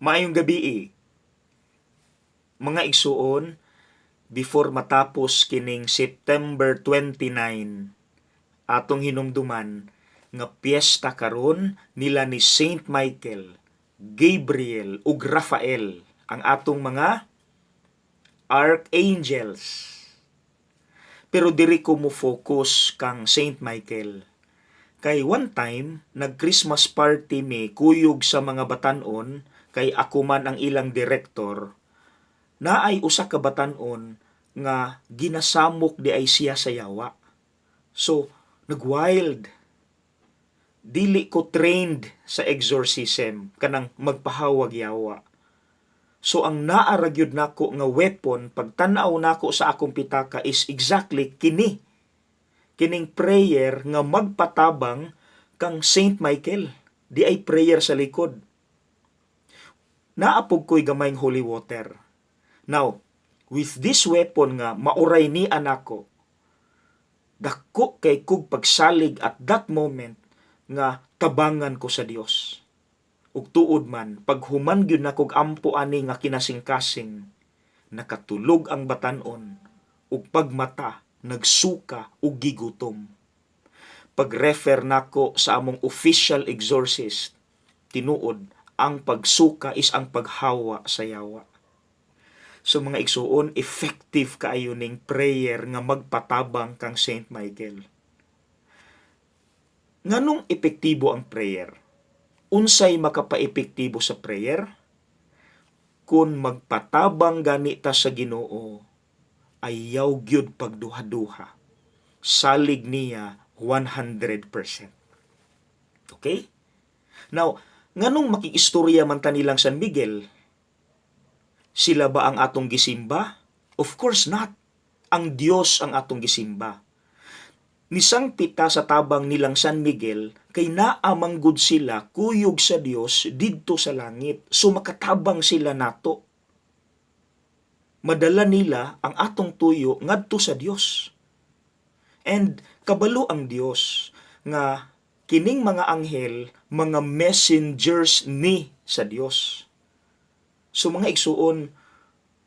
Maayong gabii, mga igsuon. Before matapos kining September 29, atong hinumduman nga piyesta karon nila ni Saint Michael, Gabriel ug Rafael, ang atong mga archangels. Pero diri ko mo focus kang Saint Michael. Kay one time, nag-Christmas party mi kuyog sa mga batanon, kay ako man ang ilang director. Naay usa ka batanon nga ginasamok diay siya sa yawa. So, nag-wild. Dili ko trained sa exorcism, kanang magpahawag yawa. So ang naa ra gyud nako nga weapon pagtan-aw nako sa akong pitaka is exactly kini. Kining prayer nga magpatabang kang Saint Michael. Diay prayer sa likod. Naa pud ko'y gamayng holy water. Now, with this weapon nga mauray ni anako, dako kay kog pagsalig at that moment nga tabangan ko sa Dios. Ug tuod man, paghuman gyud nakog ampo ani nga kinasingkasing, nakatulog ang batanon ug pagmata nagsuka ug gigutom. Pag-refer nako sa among official exorcist, tinuod ang pagsuka is ang paghawa sa yawa. So mga igsuon, effective kaayo ning prayer nga magpatabang kang Saint Michael. Nganong epektibo ang prayer? Unsay makapaepektibo sa prayer? Kung magpatabang gani ta sa Ginoo, ayaw gyud pagduha-duha. Salig niya 100%. Okay? Now, nganong makikistorya man ta nilang San Miguel? Sila ba ang atong gisimba? Of course not. Ang Dios ang atong gisimba. Nisangpit ta sa tabang nilang San Miguel kay naa man gud sila kuyog sa Dios didto sa langit. So makatabang sila nato. Madala nila ang atong tuyo ngadto sa Dios. And kabalo ang Dios nga kining mga anghel, mga messengers ni sa Dios. So mga igsuon,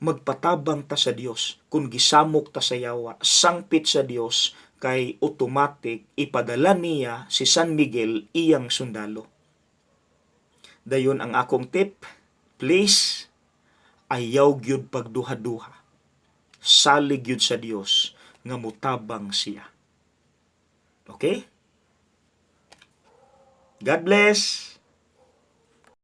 magpatabang ta sa Dios kung gisamok ta sa yawa, sangpit sa Dios kay automatic ipadala niya si San Miguel, iyang sundalo. Dayon ang akong tip, please, ayaw gyud pagduha-duha. Salig gyud sa Dios nga mutabang siya. Okay? God bless!